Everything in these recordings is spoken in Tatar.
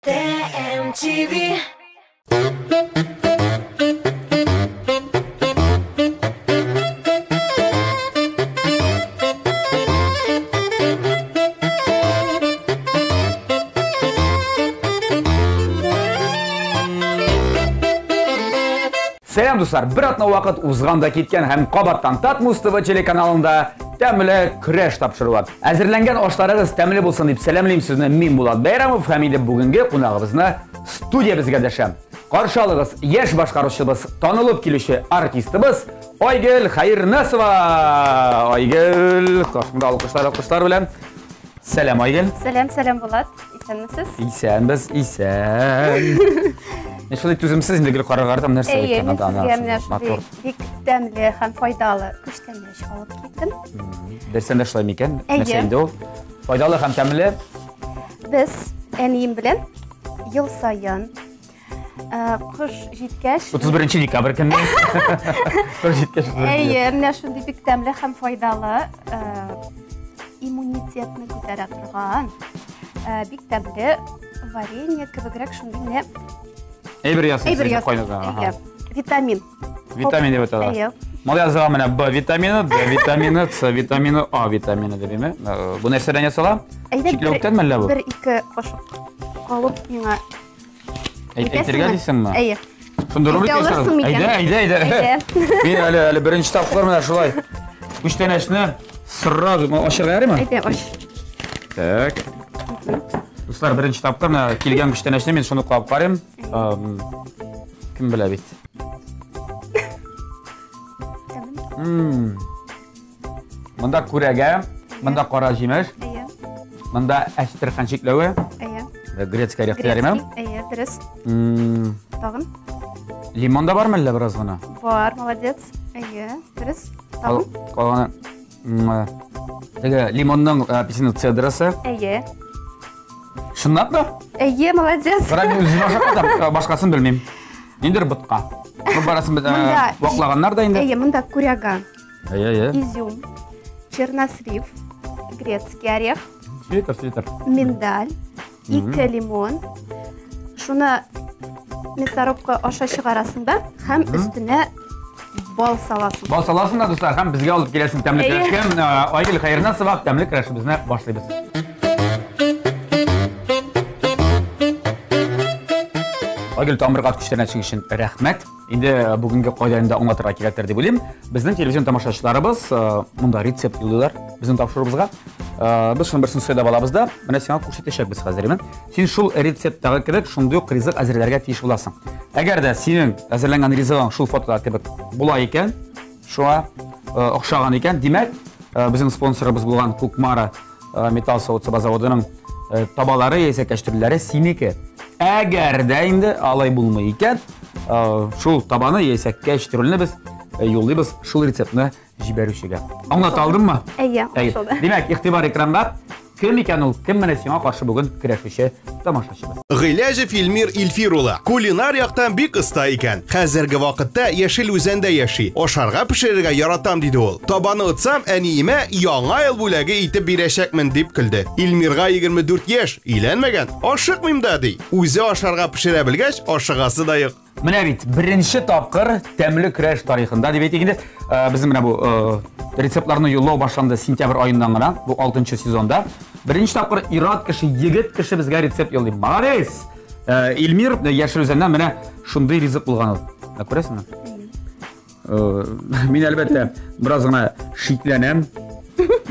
TMTV. Сәлам, дуслар! Бер атна вакыт узган да киткән һәм кабаттан Татмус ТВ телеканалында тәмле көрәш тапшыруы. Әзерләнгән ашларыгыз тәмле булсын дип сәламлим сезне мин Булат Бәйрәмов һәм инде бүгенге кунагыбызны студиябезгә дәшәм. Каршы алыгыз яшь башкаручыбыз, танылып килүче артистыбыз Айгөл Хәйрнасова. Айгөл, каршыңда алкышлар, алкышлар белән. Сәлам, Айгөл. Сәлам, сәлам, Булат. Исәнмесез? Исәнбез, исән. Мин шулай түземсез инде гел карарга артам нәрсә Әйе, мин сезгә менә шундый бик тәмле һәм файдалы күчтәнәч алып килдем. Дөрестән дә шулай микән? Нәрсә инде ул? Файдалы һәм тәмле. Без әнием белән ел саен кыш җиткәч 31 декабрь көнне. Кыш җиткәч. Әйе, менә шундый бик тәмле һәм файдалы иммунитетны күтәрә торган бик тәмле варенье кебегрәк шундый менә әйбер ясыйсыз. Әйбер ясыйсыз. Витамин. Витамин дип атала. Әйе. Монда язылган менә Б витамины, Д витамины, С витамины, А витамины дип, әйме? Бу нәрсәдән ясала? Чикләвектән мәллә бу? Бер ике кашык кабып миңа Әйтергә дисеңме? Әйе. Шунда рубрика ясарбыз. Әйдә, әйдә, әйдә. Мин әле әле беренче тапкыр менә шулай күчтәнәчне сразу ачырга ярыймы? Әйдә, ач. Так. Дуслар, беренче тапкыр менә килгән күчтәнәчне мин шуны кабып карыйм. Кем белә бит. Монда күрәгә, монда кара җимеш. Әйе. Монда әчтерхан чикләве. Әйе. Грецкий орех диләр, әйеме? Әйе, дөрес. Тагын? Лимон да бармы әллә бераз гына? Бар, молодец. Әйе, дөрес. Тагын? Калганы. Теге лимонның апельсинның цедрасы. Әйе. Чынлап та? Әйе, молодец. Кара, мин үзем ашап катам, башкасын белмим. Ниндер ботка. Бу барысын ваклаганнар да инде. Әйе, монда куряга. Әйе, әйе. Изюм, чернослив, грецкий орех. Свитер, свитер. Миндаль, ике лимон. Шуны мясорубка аша чыгарасың да һәм өстенә бал саласың. Бал саласың да, дуслар, һәм безгә алып киләсең тәмле көрәшкә. Айгөл Хәйрнасова, тәмле көрәшебезне башлыйбыз. Айгөл, тамырга күчтәнәчең өчен рәхмәт. Инде бүгенге кайда инде аңлатырга кирәктер дип уйлыйм. Безнең телевизион тамашачыларыбыз монда рецепт юллыйлар безнең тапшыруыбызга. Без шуның берсен сайлап алабыз да, менә сиңа күрсәтәчәкбез хәзер. Менә син шул рецепттагы кебек шундый ук ризык әзерләргә тиеш буласың. Әгәр дә синең әзерләнгән ризыгың шул фотодагы кебек була икән, шуңа охшаган икән, димәк, безнең спонсорыбыз булган Кукмара металл савыт-саба заводының табалары яисә кәчтүрләре синеке. Әгәр дә инде алай булмый икән, шул табаны яисә кәчтүрне без юллыйбыз шул рецептны җибәрүчегә. Аңлата алдыммы? Әйе, аңлашылды. Димәк, игътибар экранга. Кем икән ул? Кем менә сиңа каршы бүген көрәшүче тамашачыбыз? Гыйләҗев Илмир Илфир улы кулинар яктан бик оста икән. Хәзерге вакытта Яшел Үзәндә яши. Ашарга пешерергә яратам, диде ул. Табаны отсам, әниемә яңа ел бүләге итеп бирәчәкмен, дип көлде. Илмирга 24 яшь, өйләнмәгән, ашыкмыйм да, ди. Үзе ашарга пешерә белгәч, ашыгасы да юк. Менә бит беренче тапкыр тәмле көрәш тарихында дип әйтик инде, безнең менә бу рецептларны юллау башланды сентябрь аеннан гына, бу 6 сезонда. Беренче тапкыр ир-ат кеше, егет кеше безгә рецепт юллый. Молодец! Илмир Яшел Үзәннән менә шундый ризык булган ул. Менә күрәсеңме? Мин әлбәттә бераз гына шикләнәм.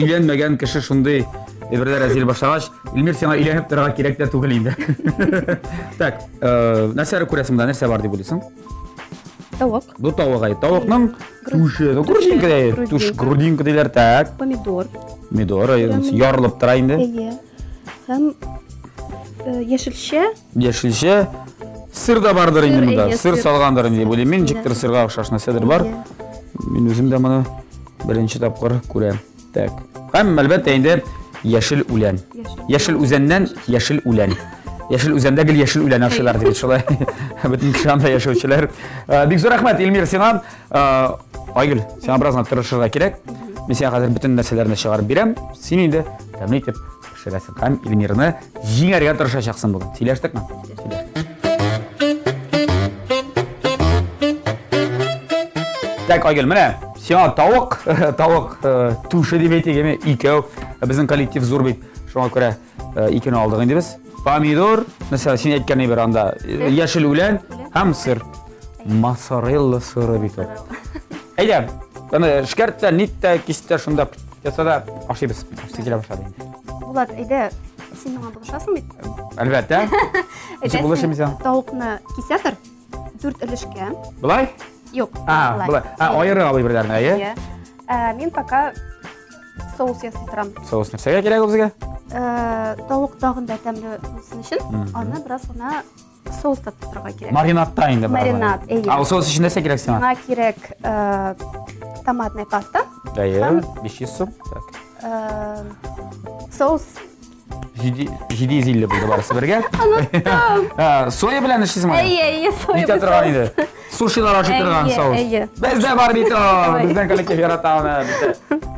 Өйләнмәгән кеше шундый әйберләр әзерли башлагач, Илмир, сиңа өйләнеп торырга кирәк тә түгел инде. Так, нәрсә күрәсең монда, нәрсә бар дип уйлыйсың? Тавык. Бу тавык, әй. Тавыкның түше, ну, грудинка ди, түш, грудинка диләр, так. Помидор. Помидор, әй, ярылып тора инде. Әйе. Һәм яшелчә. Яшелчә. Сыр да бардыр инде монда. Сыр салгандыр инде дип уйлыйм мин. Ничектер сырга охшаш нәрсәдер бар. Мин үзем дә моны беренче тапкыр күрәм. Так. Һәм әлбәттә инде яшел үлән. Яшел үзәннән яшел үлән. Яшел үзәндә гел яшел үлән ашыйлар дип шулай. Бөтен кеше анда яшәүчеләр. Бик зур рәхмәт, Илмир, сиңа. Айгөл, сиңа бераз гына тырышырга кирәк. Мин сиңа хәзер бөтен нәрсәләрне чыгарып бирәм. Син инде тәмле итеп. Пешерәсең һәм Эльмирны җиңәргә тырышачаксың бүген. Сөйләштекме? Так, Айгөл, менә сиңа тавык, тавык түше дип әйтик, әме икәү. Безнең коллектив зур бит. Шуңа күрә икене алдык инде без. Помидор, мәсәлән, син әйткән әйбер анда яшел үлән һәм сыр. Моцарелла сыры бит ул. Әйдә, аны эшкәрт тә, нит тә, кис тә шунда яса да ашыйбыз. Ашыйсы килә башлады инде. Булат, әйдә, син миңа булышасың бит? Әлбәттә. Ничек булышыйм сиңа? Тавыкны кисә тор. Дүрт өлешкә. Болай? Юк. А, болай. А, аеры абый берләрне, әйе? Ә, мин пока соус ясый торам. Соус нәрсәгә кирәк ул безгә? Ә, тавык тагын да тәмле булсын өчен, аны бераз гына соуста тотырга кирәк. Маринадта инде. Маринад, әйе. Ә ул соус өчен нәрсә кирәк сиңа? Миңа кирәк томатная паста. Әйе, 500 сум. Так. Соус 750 булды барысы бергә. Оныттым. Соя белән эшлисеңме? Әйе, әйе, соя. Нитә торган иде. Сушилар ашый торган соус. Бездә бар бит ул. Безнең коллектив ярата аны.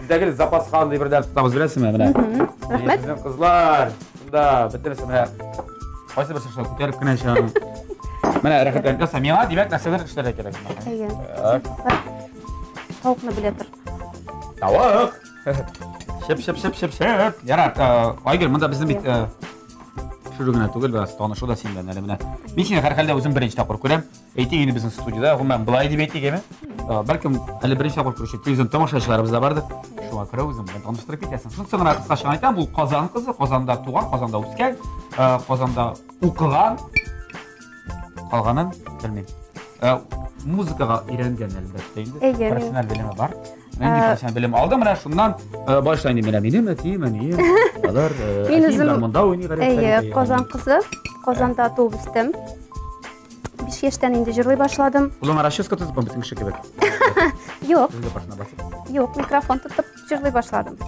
Бездә гел запаска андый бердән тотабыз, беләсеңме, менә. Рәхмәт. Безнең кызлар. Шунда бөтенесе менә кайсы берсе шулай күтәреп кенә чыга. Менә рәхәтләнеп яса. Миңа, димәк, нәрсәдер эшләргә кирәк. Әйе. Тавыкны белә тор. Тавык. Шеп, шеп, шеп, шеп, шеп. Ярар, Айгөл, монда безнең бит төшерү генә түгел, бераз танышу да син белән әле менә. Мин сине һәрхәлдә үзем беренче тапкыр күрәм. Әйтик инде безнең студиядә, гомумән, болай дип әйтик, әйме? Бәлкем, әле беренче тапкыр күрүче телевизион тамашачыларыбыз да бардыр. Шуңа күрә үзең белән таныштырып китәсең. Шунысы гына кыскача әйтәм, ул Казан кызы, Казанда туган, Казанда үскән, Казанда укыган. Калганын белмим. Музыкага өйрәнгән әлбәттә инде. Әйе, Профессиональ белеме бар. Нинди профессиональ белем алды, менә шуннан башла инде менә минем әтием, әнием. Алар Мин үзем гармунда уйный Әйе, Казан кызы. Казанда туып үстем. 5 яшьтән инде җырлый башладым. Кулыңа расческа тотып, бөтен кеше кебек. Юк. Үзеңә башына басып. Юк, микрофон тотып җырлый башладым.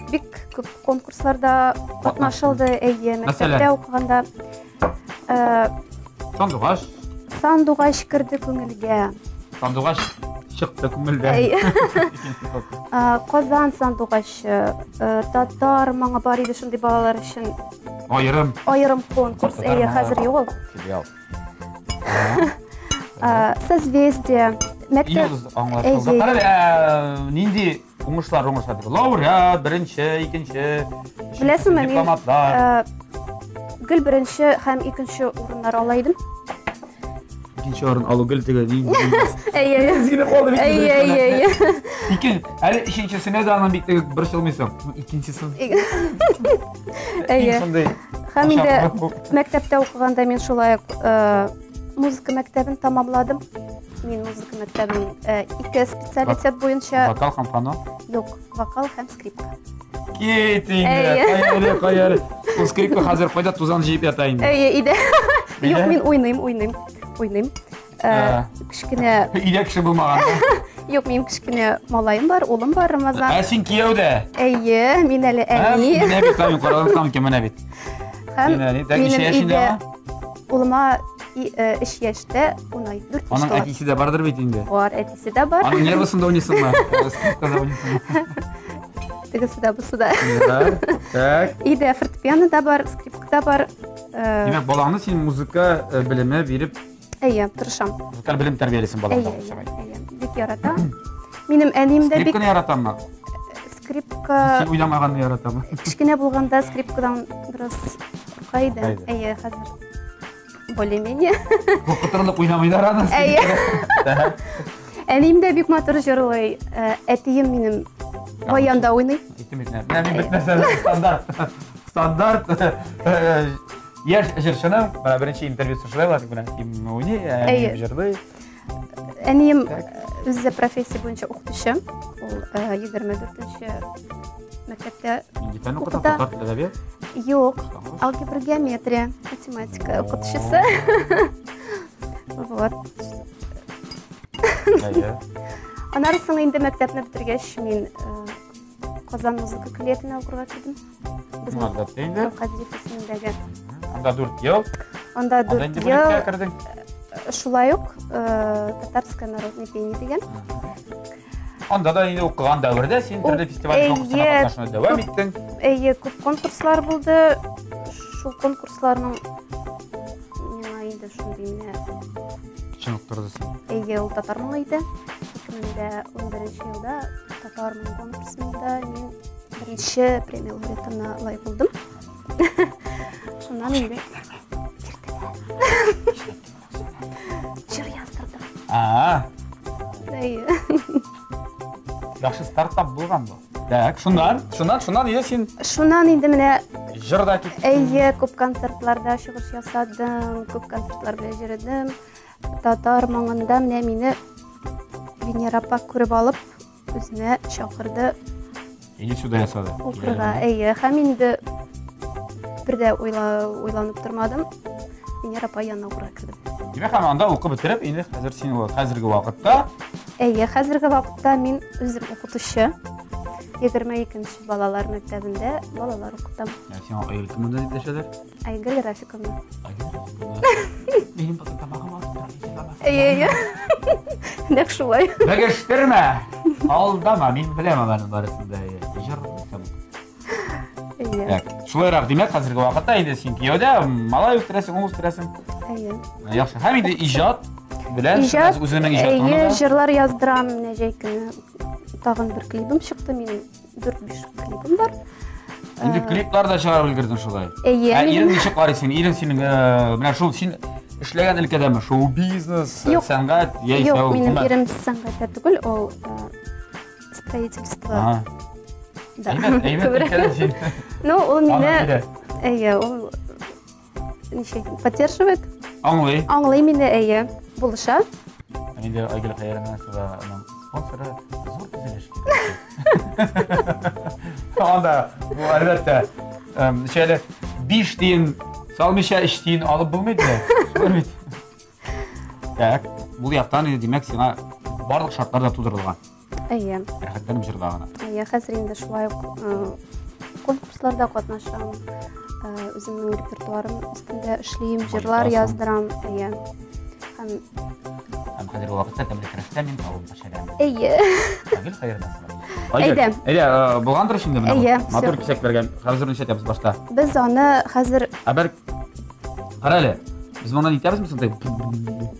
Бик күп конкурсларда катнашылды, әйе, мәктәптә укыганда. Сандугач. Сандугач керде күңелгә. Сандугач чыкты күңелдән. Казан сандугачы, татар моңы бар иде шундый балалар өчен. Аерым. Аерым конкурс, әйе, хәзер юк ул. Филиал. Созвездие. Мәктәп. Аңлашылды. Кара, нинди уңышлар, уңышлар дип. Лауреат, беренче, икенче. Беләсеңме, мин дипломатлар. Гел беренче һәм икенче урыннар ала идем. Икенче урын алу гел теге нинди. Әйе. Сине калды бит. Әйе, әйе, әйе. Икен, әле өченчесенә дә аның бит теге борчылмыйсың. Икенчесен. Әйе. Шундый. Һәм инде мәктәптә укыганда мин шулай ук музыка мәктәбен тамамладым. Мин музыка мәктәбен ике специалитет буенча. Вокал һәм пано? Юк, вокал һәм скрипка. Кит инде, кая кая. Ул скрипка хәзер кайда тузан җыеп ята инде. Әйе, өйдә. Юк, мин уйныйм, уйныйм, уйныйм. Кечкенә Өйдә кеше булмаган. Юк, минем кечкенә малаем бар, улым бар, Рамазан. Ә син кияүдә? Әйе, мин әле әни. Менә бит, мин карадым, кем менә бит. Һәм минем өйдә улыма 3 яшьтә, 10 ай, 4 яшьтә. Аның әтисе дә бардыр бит инде. Бар, әтисе дә бар. Аның нервысында уйныйсыңмы? Скрипкада уйныйсыңмы? Тегесе дә, бусы да. Так. Өйдә фортепиано да бар, скрипка да бар. Димәк, балаңны син музыка белеме биреп Әйе, тырышам. Музыкаль белем тәрбиялисең балаңда. Әйе, әйе, бик яратам. Минем әнием дә бик Скрипканы яратаммы? Скрипка. Син уйламаганны яратамы? Кечкенә булганда скрипкадан бераз курка иде. Әйе, хәзер более-менее. Куркытырлык уйнамыйлар аны. Әйе. Әнием дә бик матур җырлый. Әтием минем баянда уйный. Әйтем бит, менә мин бит нәрсә стандарт. Стандарт. Яшь җырчының менә беренче интервьюсы шулай була, менә кем уйный, әнием җырлый. Әнием үзе профессия буенча укытучы. Ул 24-нче мәктәптә Нинди фән укыта? Татар теле, әдәбият? Юк, алгебра, геометрия, математика укытучысы. Вот. Әйе. Аннары соң инде мәктәпне бетергәч, мин Казан музыка көллиятенә укырга кердем. Безнең Әлбәттә инде. Кадриев исемендәге. Анда 4 ел. Анда 4 ел. Кердең. Шулай ук Татарское народное пение дигән. Анда да инде укыган дәвердә син төрле фестиваль конкурсларда катнашуны дәвам иттең. Әйе, күп конкурслар булды. Шул конкурсларның миңа инде шундый менә чыныктырды син. Әйе, ул татар моңы иде. 2011 елда татар моңы конкурсында мин беренче премия лауреатына лаек булдым. Шуннан инде Җыр яздырдым. А. Әйе. Яхшы стартап булган бу. Так, шуннан, шуннан, шуннан инде син Шуннан инде менә җыр да киттең. Әйе, күп концертларда чыгыш ясадым, күп концертлар белән йөрдем. Татар моңында менә мине Венера апа күреп алып, үзенә чакырды. Иди сюда ясады. Укырга, әйе. Һәм инде бер дә уйланып тормадым. Венера апа янына укырга кердем. Димәк, һәм анда укып бетереп, инде хәзер син хәзерге вакытта. Әйе, хәзерге вакытта мин үзем укытучы. 22 нче балалар мәктәбендә балалар укытам. Ә сиңа Айгөл кем монда дип дәшәләр? Айгөл Рафиковна. Айгөл Рафиковна. Минем потом тамагым авырта. Әйе, әйе. Нәкъ шулай. Бәгештермә! Алдама, мин беләм аларның барысын да. Җыр дисәм. Әйе. Так, шулайрак, димәк, хәзерге вакытта инде син кияүдә, малай үстерәсең, ул үстерәсең. Әйе. Яхшы. Һәм инде иҗат белән Иҗат, үзеңнең иҗатыңны әйе, да. җырлар яздырам, менә җәй көне тагын бер клибым чыкты минем. 4-5 клибым бар. Инде клиплар да чыгарып өлгердең шулай. Әйе. Ә ирең ничек карый син? Ирең синең менә шул син эшләгән өлкәдәме? Шоу-бизнес, сәнгать, яисә Юк, минем ирем сәнгатьтә түгел, ул строительство. Да. Әйбәт, әйбәт өлкәдә син. Ну, ул мине Әйе, ул ничек поддерживает. Аңлый. Аңлый мине, әйе, булыша. Инде Айгөл Хәйрәнәсова аның спонсоры зур төзелеш. Анда бу әлбәттә, ничә әле 5 тиен салмыйча 3 тиен алып булмый бит. Шулай бит. Так, бу яктан инде димәк сиңа барлык шартлар да тудырылган. Әйе. Рәхәтләнеп җырла гына. Әйе, хәзер инде шулай ук конкурсларда катнашам. Үземнең репертуарым өстендә эшлим, җырлар яздырам. Әйе. Һәм Һәм хәзерге вакытта тәмле көрәштә мин тавык пешерәм. Әйе. Айгөл хәерле. Әйдә. Әйдә, булгандыр инде менә. Әйе. Матур кисәкләргә хәзер нишләтәбез башта? Без аны хәзер Ә бер Кара әле. Без моны нитәбезме соң?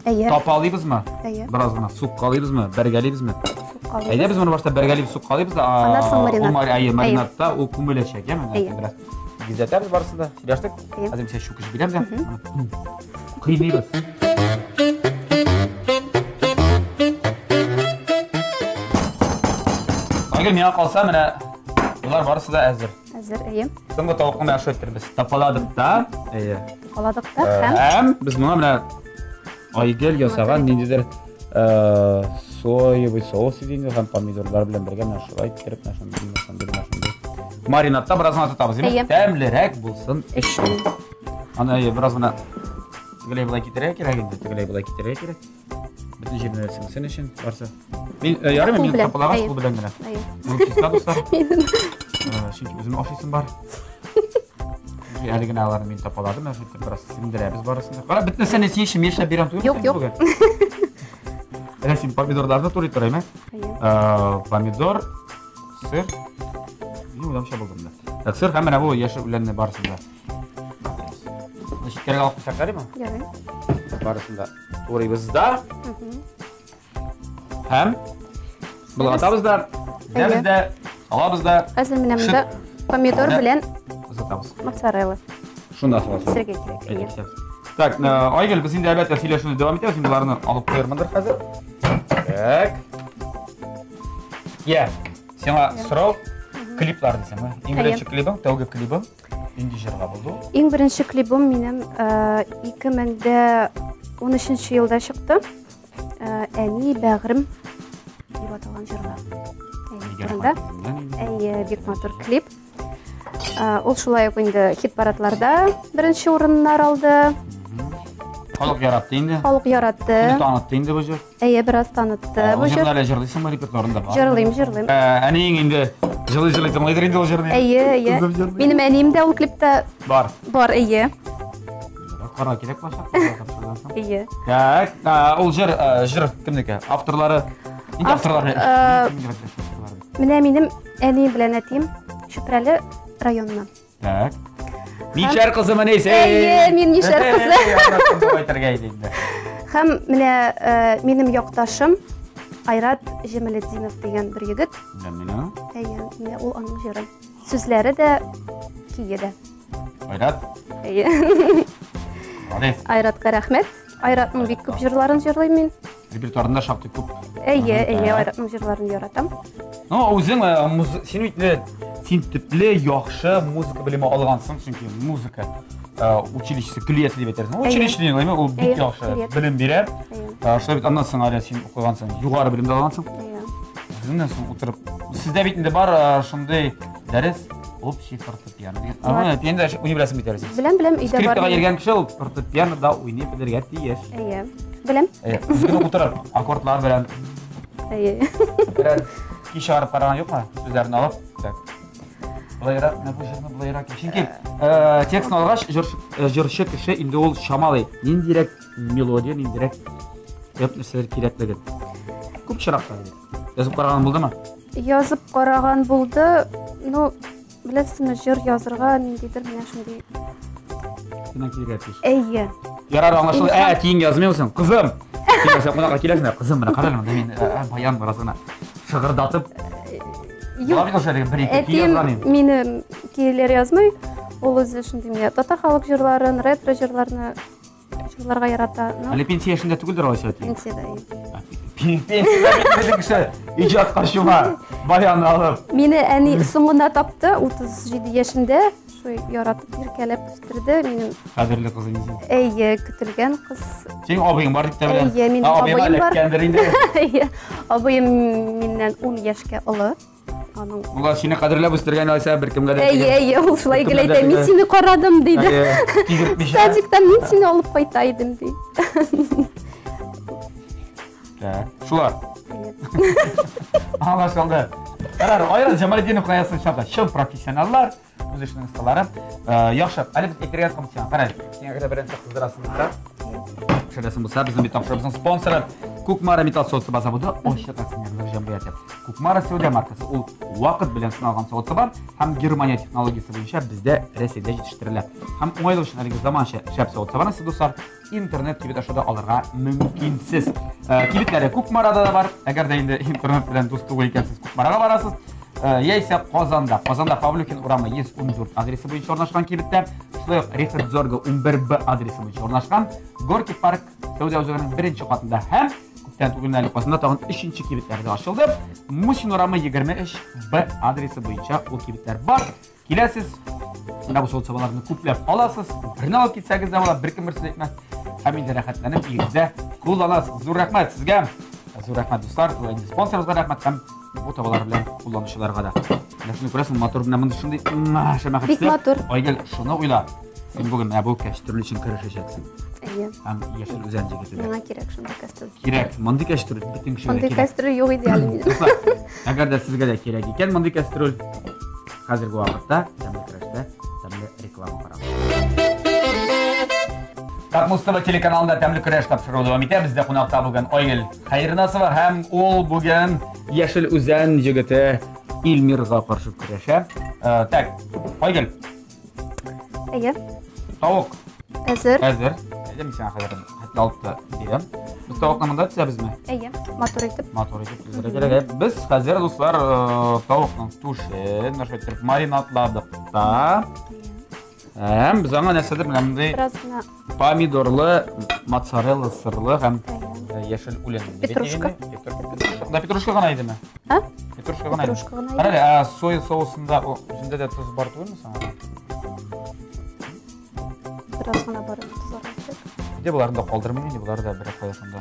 Әйе. Тапалыйбызмы? Әйе. Бераз гына суккалыйбызмы? Бәргәлибезме? Суккалыйбыз. Әйдә без моны башта бәргәлибез, суккалыйбыз да. Аннан соң маринад. Ул әйе, маринадта ул күмеләчәк, яме? Әйе. Бераз гизләтәбез барысын да. Сөйләштек. Әйе. Хәзер без чүкеч бирәбез дә. Кыйныйбыз. Айгөл, миңа калса, менә болар барысы да әзер. Әзер, әйе. Соңгы тавыкны менә шулай иттереп без тапаладык та. Әйе. Тапаладык та һәм Һәм без моңа менә Айгөл ясаган ниндидер соевый соус иде инде һәм помидорлар белән бергә менә шулай иттереп менә шундый, менә шундый, менә шундый. Маринадта бераз гына тотабыз, Әйе. Тәмлерәк булсын өчен. Аны әйе, бераз гына тегеләй болай китерергә кирәк инде, тегеләй болай китерергә кирәк. Бөтен җиренә сеңсен өчен барсы. Мин ярыймы, мин тапалагач кул белән генә. Әйе. Бу чиста, дуслар. Чөнки үзем ашыйсым бар. Әле генә аларны мин тапаладым, ә шул бераз сеңдерәбез барысын да. Кара, бөтен нәрсәне син өчен мин эшләп бирәм түгел. Юк, юк. Әнә син помидорларны турый торыйм, ә? Помидор, сыр. Мин уйламча булдым да. Так, сыр һәм менә бу яшел үләнне барысын да. Читкәрәк алып куйсак ярыймы? Ярый. Барысын да турыйбыз да. Һәм болгатабыз да, бизәбез дә, алабыз да. Хәзер менә монда помидор белән озатабыз. Моцарелла. Шунда саласыз. Кисәргә кирәк. Әйе, кисәбез. Так, Айгөл, без инде әлбәттә сөйләшүне дәвам итәбез. Мин боларны алып куярмындыр хәзер. Так. Я, сиңа сорау, клиплар дисәм, иң беренче клибың, тәүге клибың нинди җырга булды? Иң беренче клибым минем 2013 елда чыкты. Әни бәгърем дип аталган җырга. Әни турында. Әйе, бик матур клип. Ул шулай ук инде хит-парадларда беренче урыннар алды. Халык яратты инде. Халык яратты. Сине танытты инде бу җыр. Әйе, бераз танытты бу җыр. Үзең әле җырлыйсыңмы репертуарында бар? Җырлыйм, җырлыйм. Әниең инде җылый-җылый тыңлыйдыр инде ул җырны. Әйе, әйе. Минем әнием дә ул клипта бар. Бар, әйе. Кара кирәк булачак. Әйе. Так, ул җыр, җыр кемнеке? Авторлары? Нинди авторлар белән? Менә минем әнием белән әтием Чүпрәле районыннан. Так. Мишәр кызы менә син. Әйе, мин мишәр кызы. Әйтергә иде инде. Һәм менә минем якташым Айрат Җемелетдинов дигән бер егет. Менә. Әйе, менә ул аның җыры. Сүзләре дә, көе дә. Айрат. Әйе. Молодец. Айратка рәхмәт. Айратның бик күп җырларын җырлыйм мин. Репертуарында шактый күп. Әйе, әйе, Айратның җырларын яратам. Ну, үзең син бит син төпле, яхшы музыка белеме алгансың, чөнки музыка училищесы көллияте дип әйтәрсең. Училище дигән, ул бик яхшы белем бирә. Шулай бит аннан соң әле син укыгансың, югары белем дә алгансың. Үзеңнән соң утырып. Сездә бит инде бар шундый дәрес общий фортепиано дигән. Аны пианинода уйный беләсең бит әле син. Беләм, беләм, өйдә бар. Скрипкага йөргән кеше ул фортепианода уйный белергә тиеш. Әйе. Беләм. Әйе, үзгә утырып, аккордлар белән. Әйе. Берәр көй чыгарып караган юкмы? Сүзләрен алып. Так. Былайрак, менә бу җырны былайрак. Чөнки текстны алгач, җырчы кеше инде ул чамалый. Ниндирәк мелодия, ниндирәк төп нәрсәләр кирәклеген. Күп очракта. Язып караган булдымы? Язып караган булды. Ну, беләсезме, җыр язырга ниндидер менә шундый. Синең килергә тиеш. Әйе. Ярар, аңлашылды. Ә, тиен язмыйсың, кызым. Син кунакка киләсең, кызым, менә кара әле, монда мин баян бераз гына шыгырдатып. Юк. Әтием мине көйләр язмый. Ул үзе шундый менә татар халык җырларын, ретро җырларны җырларга ярата. Әле пенсия яшендә түгелдер алайса әти. Пенсиядә. Пенсиядә бит кеше иҗатка чума, баян алып. Мине әни соңына тапты, 37 яшендә, шул яратып, иркәләп үстерде минем. Кадерле кызым син. Әйе, көтелгән кыз. Синең абыең бар дип тә беләм. Әйе, минем абыем бар. Инде. Әйе, абыем миннән 10 яшькә олы. Аның. Ул сине кадерләп үстергән алайса беркемгә дә. Әйе, әйе, ул шулай гел әйтә, мин сине карадым, диде. Садиктан мин сине алып кайта идем, ди. Так, шулар. Аңлашылды. Ярар, Айрат Җамалетдинов каясын чата. Чын профессионаллар, үз эшенең осталары. Яхшы, әле без әйтергә ятканбыз сиңа. Кара, сиңа әгәр дә берәрсе кыздырасың булса, пешерәсең булса, безнең бит тапшырыбызның спонсоры Кукмара металл савыт-саба заводы ачык акционерлык җәмгыяте. Кукмара сәүдә маркасы ул вакыт белән сыналган савыт-саба һәм Германия технологиясе буенча бездә Рәсәйдә җитештерелә. Һәм уңайлы өчен әлеге заманча шәп савыт-сабаны сез, дуслар, интернет кибет аша да алырга мөмкинсез. Кибетләре Кукмарада да бар. Әгәр дә инде интернет белән дус түгел икәнсез, Кукмарага барасыз. Яисә Казанда. Казанда Павлюхин урамы 114 адресы буенча урнашкан кибеттә, шулай ук Рихард Зорга 11Б адресы буенча урнашкан Горки парк сәүдә үзәгенең беренче катында һәм күптән түгел әле Казанда тагын өченче кибетләр дә ачылды. Мусин урамы 23Б адресы буенча ул кибетләр бар. Киләсез, менә бу савыт-сабаларны күпләп аласыз, берне алып китсәгез дә була, беркем берсе әйтмәс. Һәм инде рәхәтләнеп өегездә кулланасыз. Зур рәхмәт сезгә. Зур рәхмәт, дуслар, инде спонсорыбызга рәхмәт һәм бу табалар белән кулланучыларга да. Менә шуны күрәсең, матур менә мондый шундый шәмәхә. Бик матур. Айгөл, шуны уйла. Син бүген менә бу кәчтүрл өчен көрәшәчәксең. Әйе. Һәм Яшел Үзән җегете дә. Миңа кирәк шундый кәстрүл. Кирәк. Мондый кәстрүл бөтен кешегә Мондый кирәк. кәстрүл юк иде әле минем. Дуслар, әгәр дә сезгә дә кирәк икән мондый кәстрүл, хәзерге вакытта тәмле көрәштә тәмле реклама карагыз. Татмуз ТВ телеканалында тәмле көрәш тапшыруы дәвам итә. Бездә кунакта бүген Айгөл Хәйрнасова һәм ул бүген Яшел Үзән җегете Илмирга каршы көрәшә. Так, Айгөл. Әйе. Тавык. Әзер. Әзер. Әйдә, мин сиңа хәзер хәтта алып та бирәм. Без тавыкны монда төзәбезме? Әйе, матур итеп. Матур итеп төзергә кирәк. Без хәзер, дуслар, тавыкның түшен нәрсә итеп маринадладык та. Һәм без аңа нәрсәдер менә мондый Бераз гына помидорлы, моцарелла сырлы һәм яшел үлән. Петрушка. Да, петрушка гына идеме? А? Петрушка гына иде. Петрушка гына иде. Карале, ә соя соусында үзендә дә тоз бар түгелме соң? Бераз гына бар тозларга кирәк. Иде боларны да калдырмыйм инде, болары да берәр кая шунда.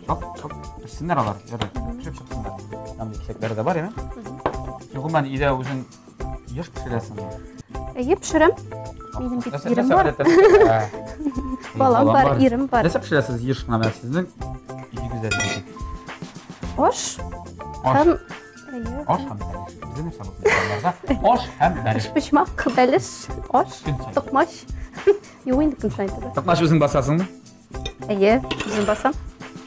Шоп, шоп, пешсеннәр алар, ярый, пешеп чыксыннар. Там кисәкләре дә бар, әйме? Гомумән, өйдә үзең еш пешерәсеңме? Әйе, пешерәм. Минем бит ирем бар. Балам бар, ирем бар. Нәрсә пешерәсез еш кына менә сезнең өегездә? Аш. Һәм әйе. Аш һәм бәлеш. Бездә нәрсә булсын? Аш һәм бәлеш. Өчпочмак, бәлеш, аш, токмач. Юк инде көн саен түгел. Токмач үзең басасыңмы? Әйе, үзем басам.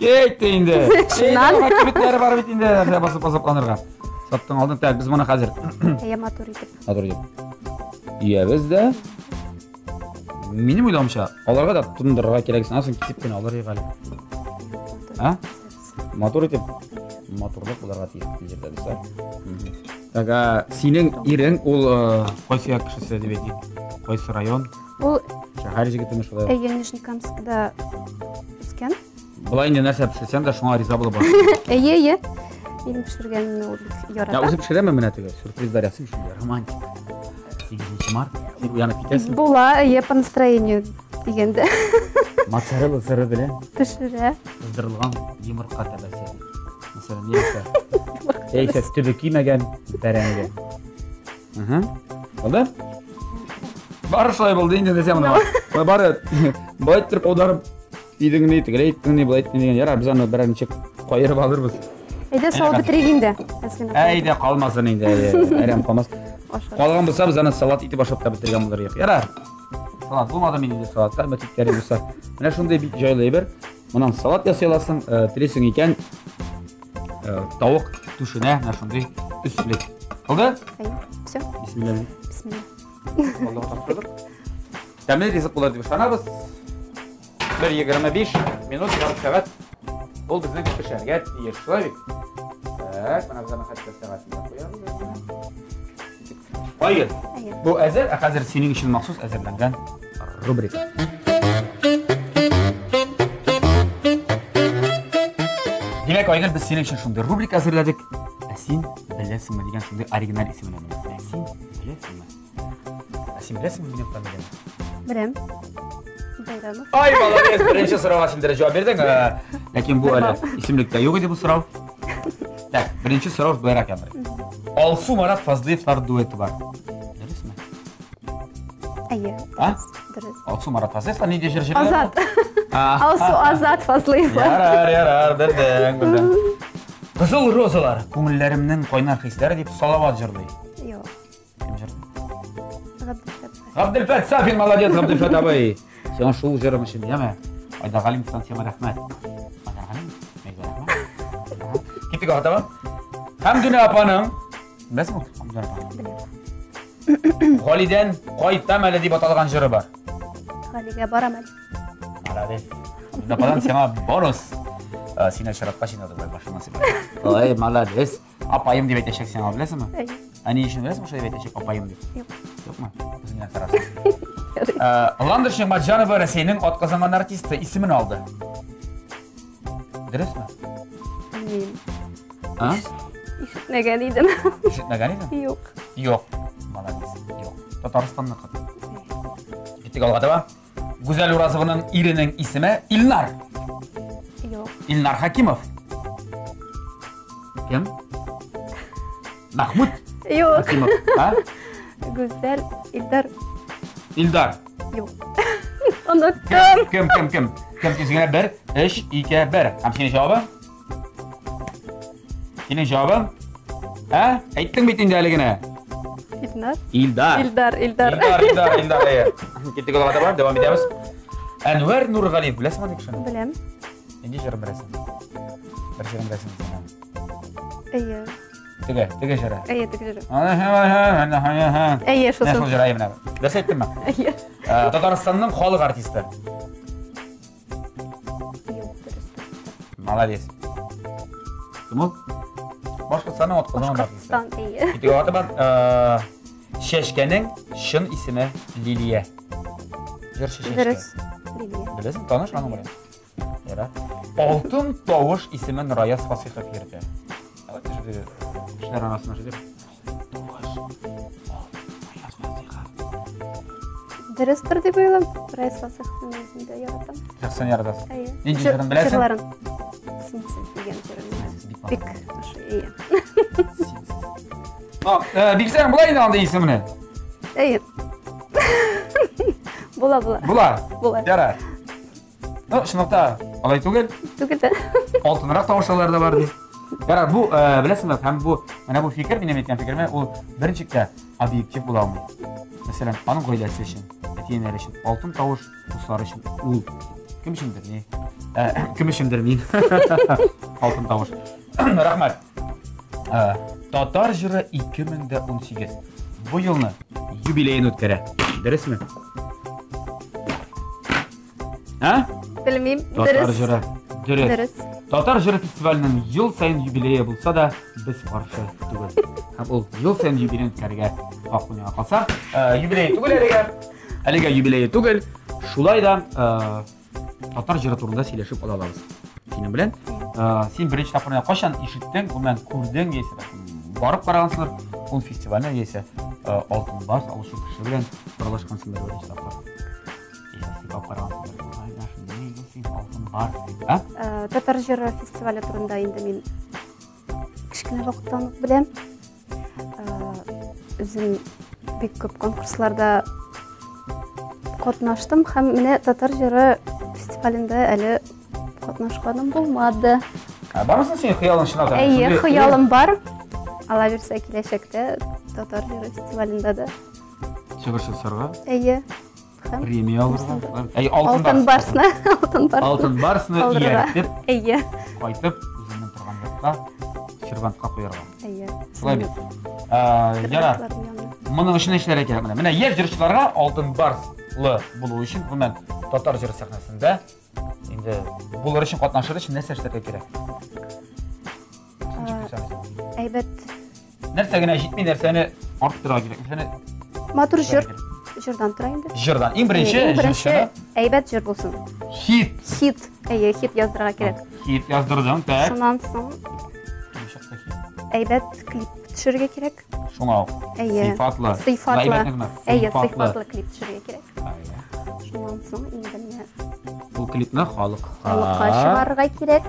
Әйтте инде. Шуннан. Кибетләре бар бит инде, нәрсә басып азапланырга. Саттың алдың, так, без моны хәзер. Әйе, матур итеп. Матур итеп. Иябез дә. Минем уйлавымча, аларга да тындырырга кирәк, соң кисеп кенә алыр идек әле. А? Матур итеп, матурлык булырга тиеш бөтен җирдә, дуслар. Так, ә синең ирең ул кайсы як кешесе дип әйтик? Кайсы район? Ул шәһәр җегетеме шулай? Әйе, Нижнекамскда үскән. Болай инде нәрсә пешерсәң дә шуңа риза булып ашый. Әйе, әйе. Минем пешергәнемне ул бик ярата. Ә үзе пешерәме менә теге? Сюрпризлар ясыйм шундый романтик. 8 март. Син уянып китәсең. Була, әйе, по настроению дигәндә. Моцарелла сыры белән пешерә. Кыздырылган йомырка тәбәсе. Мәсәлән, яисә. Яисә төбе кимәгән бәрәңге. Угу. Булды? Бары шулай булды инде десәм моны. Бары былай иттереп аударып идең ни, тегеләй иттең ни, былай иттең дигән. Ярар, без аны берәр ничек каерып алырбыз. Әйдә салып бетерик инде. Әйдә калмасын инде, әрәм калмас. Калган булса без аны салат итеп ашап та бетергән булыр идек. Ярар. Салат булмады мин инде салатка бөтен булса. Менә шундый бик җайлы әйбер. Моннан салат ясый аласың, телисең икән, тавык түшенә менә шундый өслек. Булды? Все. Бисмилла. Бисмилла. Аллаһ тапшырдык. Тәмле ризык булыр дип ышанабыз. 1:25 минут, ярым сәгать. Ул безнең пешәргә тиеш, шулай бит? Так, менә без аны хәтта сәгатен дә куябыз. Айгөл, бу әзер, ә хәзер синең өчен махсус әзерләнгән рубрика. Димәк, Айгөл, без синең өчен шундый рубрика әзерләдек. Ә син беләсеңме дигән шундый оригиналь исеменә. Ә син беләсеңме? Ә син беләсеңме минем фамилияне? Беләм. Байрамов. Ай, молодец, беренче сорауга син дөрес җавап бирдең. Ләкин бу әле исемлектә юк иде бу сорау. Так, беренче сорау болайрак яңгырый. Алсу Марат Фазлыевлар дуэты бар. Дөресме? Әйе. А? Дөрес. Алсу Марат Фазлыевлар нинди җыр җырлар? Азат. Алсу Азат Фазлыевлар. Ярар, ярар, белдең, белдең. Кызыл розалар, күңелләремнең кайнар хисләре дип Салават җырлый. Юк. Кем җырлый? Габделфәт. Габделфәт Сафин, молодец, Габделфәт абый. Сиңа шул җырым өчен, яме? Айдар Галимовтан сиңа рәхмәт. Айдар Галимов, Айдар рәхмәт. Киттек алга таба. Хәмдүнә апаның, беләсеңме Хәмдүнә апаны? Беләм. Галидән кайтам әле дип аталган җыры бар. Галигә барам әле. Молодец. Хәмдүнә ападан сиңа бонус. Сине чиратка җыйнадылар башыңнан сыйпап. Ой, молодец. Апаем дип әйтәчәк сиңа, беләсеңме? Әйе. Ә ни өчен беләсеңме шулай дип әйтәчәк апаем дип? Юк. Юкмы? Үзең генә карарсың. Ландыш Нигъмәтҗанова Рәсәйнең атказанган артисты исемен алды. Дөресме? Белмим. А? Ишетмәгән идем. Ишетмәгән идең? Юк. Юк. Молодец. Юк. Татарстанныкы. Киттек алга таба. Гүзәл Уразованың иренең исеме Илнар. Юк. Илнар Хакимов. Кем? Махмуд. Юк. Хакимов. А? Гүзәл Илдар. Илдар. Юк. Оныттым. Кем, кем, кем? Кем тиз генә? 1, 3, 2, 1. Һәм синең җавабың? Синең җавабың? Ә? Әйттең бит инде әле генә. Илнар. Илдар. Илдар, Илдар. Илдар, Илдар, Илдар. Әйе. Киттек алга таба, дәвам итәбез. Әнвәр Нургалиев, беләсеңме андый кешене? Беләм. Нинди җырын беләсең? Бер җырын беләсең син. Әйе. Теге, теге җыры. Әйе, теге җыры. Әйе, шул. Менә шул җыр, әйе, менә. Дөрес әйттемме? Әйе. Татарстанның халык артисты. Юк, дөрес. Молодец. Кем ул? Башкортстанның атказанган артисты. Башкортстан, әйе. Китик алга таба. Чәчкәнең чын исеме Лилия. Җырчы Чәчкә. Дөрес. Лилия. Беләсең, таныш аның белән. Ярар. Алтын тавыш исемен Раяз Фасихов йөртә. Кешеләр арасында шулай. Тавыш. Раяз Фасихов. Дөрестер дип уйлыйм. Раяз Фасиховны мин үзем дә яратам. Шәхсән яратасың. Әйе. Нинди җырын беләсең? Җырларын. Синсез дигән җырын. Бик Бик ошый, әйе. Билсәң була инде андый исемне. Әйе. Була, була. Була. Була. Ярар. Ну, чынлыкта алай түгел. Түгел дә. Алтынрак тавышлар да бар ди. Ярар, бу, беләсеңме, һәм бу, менә бу фикер, минем әйткән фикерем, ул берничек тә объектив була алмый. Мәсәлән, аның гаиләсе өчен, әти-әниләре өчен, алтын тавыш дуслары өчен ул. Кем өчендер ни? Кем өчендер мин. Алтын тавыш. Рәхмәт. Татар җыры 2018. Бу елны юбилеен үткәрә. Дөресме? А? Белмим. Татар Дөрес. җыры. Дөрес. Дөрес. Татар җыры фестиваленең ел саен юбилее булса да, без каршы түгел. Һәм ул ел саен юбилеен үткәрергә хаклы миңа калса. Юбилей түгел әлегә. Әлегә юбилее түгел. Шулай да татар җыры турында сөйләшеп ала алабыз. Синең белән. Син беренче тапкыр менә кайчан ишеттең, гомумән күрдең яисә барып карагансыңдыр ул фестивальне яисә Алтын Барс алучы кеше белән аралашкансыңдыр беренче тапкыр. Яисә сыйпап карагансыңдыр. Ай, менә шундый инде син Алтын Барс дип, а? Татар җыры фестивале турында инде мин кечкенә вакыттан ук беләм. Үзем бик күп конкурсларда катнаштым һәм менә татар җыры фестивалендә әле катнашканым булмады. Ә, бармы соң синең хыялың чынлап та? Әйе, Шундый хыялым бар. Ала бирсә киләчәктә татар җыры фестивалендә дә. Чыгыш ясарга, Әйе. Һәм премия алырга. Әй, Алтын Алтын Барс. Барсны, Алтын Барсны. Алтын Барсны алырга. ияртеп, Әйе. кайтып, үзеңнең торган йортка сервантка куярга. Әйе. Шулай бит. Ярар. Моның өчен эшләргә кирәк менә. Менә яшь җырчыларга Алтын Барслы булу өчен, гомумән, татар җыры сәхнәсендә инде булыр өчен, катнашыр өчен нәрсә эшләргә кирәк? Ничек дисәң? Әйбәт. Нәрсә генә җитми, нәрсәне арттырырга кирәк. Нәрсәне Матур җыр. Җырдан тора инде. Җырдан. Иң беренче Иң беренче җырчыны әйбәт җыр булсын. хит. Хит. Әйе, хит яздырырга кирәк. Хит яздырдың, так. Шуннан соң әйбәт клип төшерергә кирәк. Шуңа ук. Әйе. Сыйфатлы. Сыйфатлы. Әйбәт генә. Әйе, Сыйфатлы. сыйфатлы клип төшерергә кирәк. Әйе. Шуннан соң инде менә Ул клипны халыкка халыкка чыгарырга кирәк.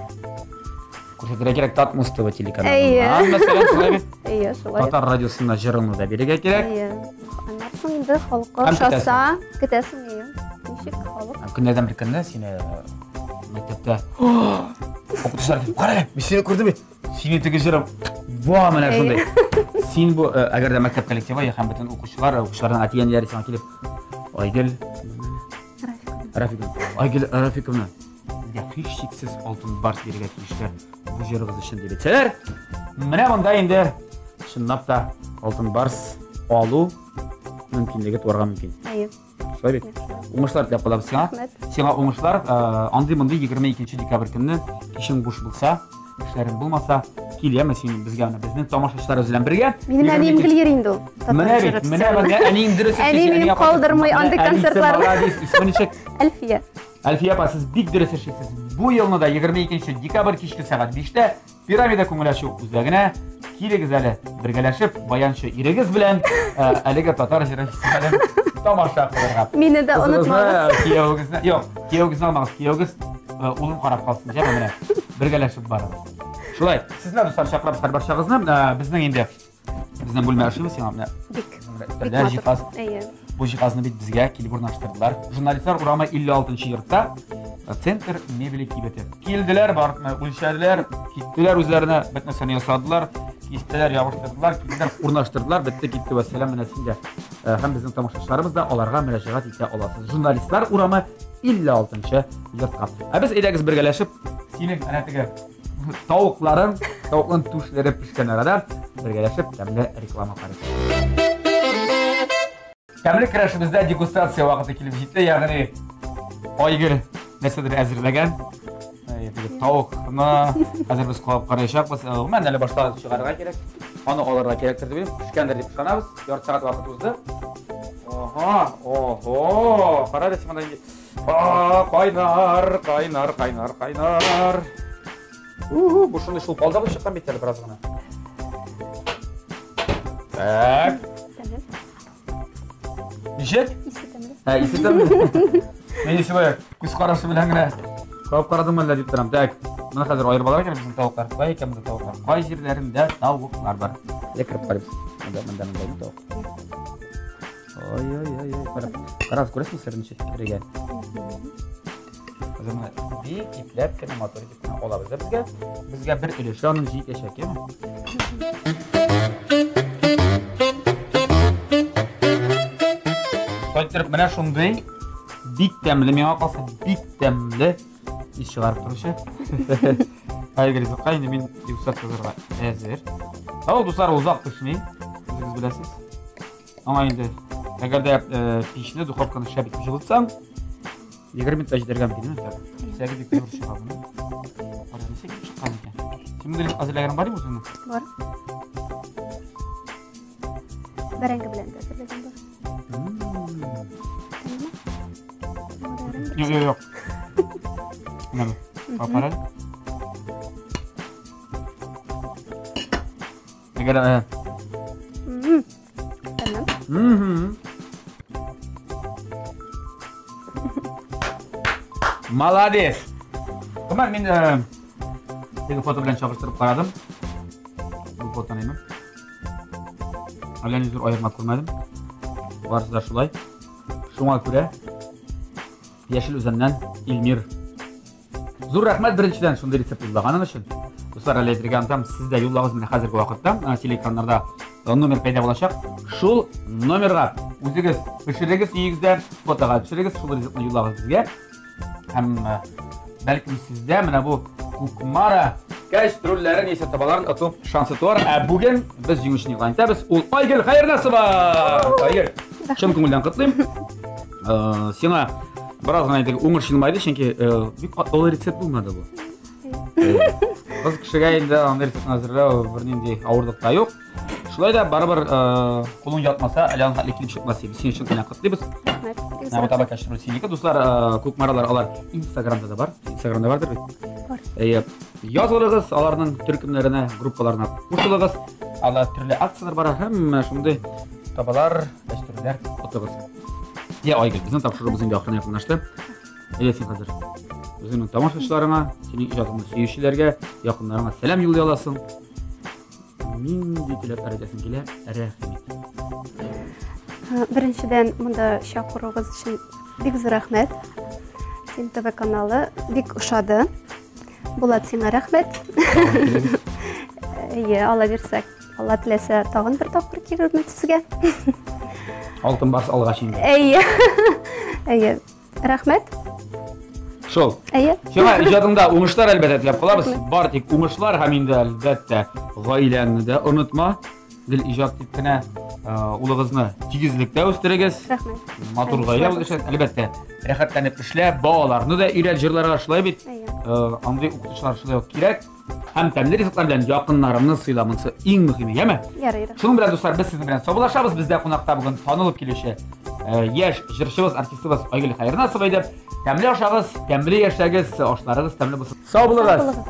Күрсәтергә кирәк Татмус ТВ Әйе. телеканалыннан, мәсәлән, шулай бит. Әйе, шулай. Татар радиосында җырыңны да бирергә кирәк. Әйе. Аннан соң инде халыкка Һәм ошаса, көтәсең, әйе. Ничек халык? Һәм көннәрдән бер көнне сине мәктәптә укытучылар килеп, кара, мин сине күрдем бит. Синең теге җырың, ва, менә шундый. Син бу, әгәр дә мәктәп коллективы һәм бөтен укучылар, укучыларның әти-әниләре сиңа килеп, Айгөл Рафиковна, Айгөл Рафиковна, сезгә һичшиксез Алтын Барс бирергә тиешләр бу җырыгыз өчен дип әйтсәләр, менә монда инде чынлап та Алтын Барс алу мөмкинлеге туарга мөмкин. Әйе. Шулай бит. Уңышлар теләп калабыз сиңа. Рәхмәт. Сиңа уңышлар. Андый-мондый 22 декабрь көнне кичең буш булса, эшләрең булмаса, кил, яме син безгә, менә безнең тамашачыларыбыз белән бергә. Минем әнием гел йөри инде ул. Татар Менә җыры бит, менә фестиваленә. менә әниең дөрес Әни эшли, минем әнигә кайтып. калдырмый Менә андый әнисе концертларны. Молодец, исеме ничек? Әлфия. Әлфия апа, сез бик дөрес эшлисез. Бу елны да 22 декабрь кичке сәгать 5-тә Пирамида күңел ачу үзәгенә килегез әле, бергәләшеп баянчы ирегез белән әлеге татар җыры фестивален тамаша кылырга. Мине дә Кызыгызны, онытмагыз. киявегезне, юк, киявегезне алмагыз, киявегез улын карап калсын, җәме менә бергәләшеп барыгыз. Шулай, сезне дуслар чакырабыз һәрбарчагызны, безнең инде безнең бүлмә ошыймы сиңа менә? Бик. Менә Бик өстәлдә матур. җиһаз. Әйе. Бу җиһазны бит безгә килеп урнаштырдылар. Журналистлар урамы 56 йортта Центр мебели кибете. Килделәр, барып үлчәделәр, киттеләр үзләренә, бөтен нәрсәне ясадылар, кистеләр, ябыштырдылар, килделәр, урнаштырдылар, бетте, китте, вәссәлам, менә син дә. Һәм безнең тамашачыларыбыз да аларга мөрәҗәгать итә аласыз. Журналистлар урамы 56 йортка. Ә без әйдәгез бергәләшеп, синең әнә теге тавыкларың, тавыкның түшләре пешкән арада бергәләшеп тәмле реклама карыйк. Тәмле көрәшебездә дегустация вакыты килеп җитте, ягъни Айгөл нәрсәдер әзерләгән. Теге тавыкны хәзер без кабып караячакбыз. Гомумән, әле башта чыгарырга кирәк. Аны алырга кирәктер дип уйлыйм. Пешкәндер дип ышанабыз. Ярты сәгать вакыт узды. Ага, ого, кара әле син монда инде. А, кайнар, кайнар, кайнар, кайнар. Уху, бу шундый шулпалда булып чыккан бит әле бераз гына. Так. Тәмле. Ничек? Исе тәмле. Ә, исе тәмле. Мин исе бая күз карашы белән генә кабып карадым әллә дип торам. Так, моны хәзер аерып алырга кирәк безнең тавыклар. Кай икән монда тавыклар? Кай җирләрендә тавыклар бар? Әле кереп карыйбыз. Монда, монда, монда инде тавык. Ой-ой-ой, ой, карап. Карагыз, күрәсезме сер ничек эрегән? Хәзер менә бик ипләп кенә матур итеп кенә алабыз да безгә. Безгә бер өлеше аның җитәчәк, яме? Кайтырып менә шундый Бик тәмле, миңа калса, бик тәмле ис чыгарып торучы. Әлеге ризыкка инде мин дегустация язарга әзер. Ә ул, дуслар, озак пешми, үзегез беләсез. Аңа инде, әгәр дә э, пичне, духовканы шәп итеп җылытсаң, 20 минутта җитәргә мөмкин, әйме? Сәге бик зур чыга буны. Кара, ничек килеп чыккан икән? Син мондый әзерләгәнең бар идеме үзеңнең? Бар. Бәрәңге белән дә әзерләгән бар. Юк, юк, юк. Менә бу. Капар әле. Әгәр Тәмам. Молодец. Гомәр, мин теге фото белән чагыштырып карадым. Бу фотоны инде. Әллә ни зур аерма күрмәдем. Барысы да шулай. Шуңа күрә Яшел Үзәннән Илмир. Зур рәхмәт беренчедән шундый рецепт юллаганың өчен. Дуслар, әле әйтергә онытам, сез дә юллагыз менә хәзерге вакытта телеэкраннарда номер пәйда булачак. Шул номерга үзегез пешерегез өегездә, фотога төшерегез, шул рецептны юллагыз безгә. Һәм бәлкем сездә менә бу Кукмара кәстрүлләрен яисә табаларын оту шансы туар. Ә бүген без җиңүчене игълан итәбез. Ул Айгөл Хәернасова! Айгөл, чын күңелдән котлыйм. Сиңа бераз гына инде уңыш елмайды, чөнки бик катлаулы рецепт булмады бу. Кыз кешегә инде андый рецептны әзерләү бернинди авырлык та юк. Шулай да барыбер кулың ятмаса, әле аңа хәтле килеп чыкмас иде. Сине чын күңелдән котлыйбыз. Рәхмәт. Менә бу таба кәштрүл синеке. Дуслар, Кукмаралар алар Инстаграмда да бар. Инстаграмда бардыр бит? Бар. Әйе. Язылыгыз аларның төркемнәренә, группаларына кушылыгыз. Алар төрле акцияләр бара һәм менә шундый табалар, кәштрүлләр отыгыз. Я, Айгөл, безнең тапшыруыбыз инде ахырына якынлашты. Әйдә син хәзер үзеңнең тамашачыларыңа, синең иҗатыңны сөючеләргә, якыннарыңа сәлам юллый аласың. Нинди теләкләр әйтәсең килә, рәхим ит. Беренчедән, монда чакыруыгыз өчен бик зур рәхмәт. Син ТВ каналы бик ошады. Булат, сиңа рәхмәт. Әйе, Алла бирсә, Алла теләсә, тагын бер тапкыр килермен сезгә. Алтын барс алгач инде. Әйе. Әйе. Рәхмәт. Шул. Әйе. Сиңа иҗатыңда уңышлар әлбәттә теләп калабыз. Бар тик уңышлар һәм инде әлбәттә гаиләңне дә онытма. Гел иҗат дип кенә улыгызны тигезлектә үстерегез. Рәхмәт. Матур гаилә булып эшләгез. Әлбәттә, рәхәтләнеп эшлә, балаларны да өйрәт җырларга, шулай бит. Андый укытучылар шулай ук кирәк. Һәм тәмле ризыклар белән якыннарыңны сыйла, монысы иң мөһиме, яме? Ярый, рәхмәт. Шуның белән, дуслар, без сезнең белән саубуллашабыз. Бездә кунакта бүген танылып килүче яшь җырчыбыз, артистыбыз Айгөл Хәернасова иде. Тәмле ашагыз, тәмле яшәгез, ашларыгыз тәмле булсын. Сау булыгыз. Сау булыгыз.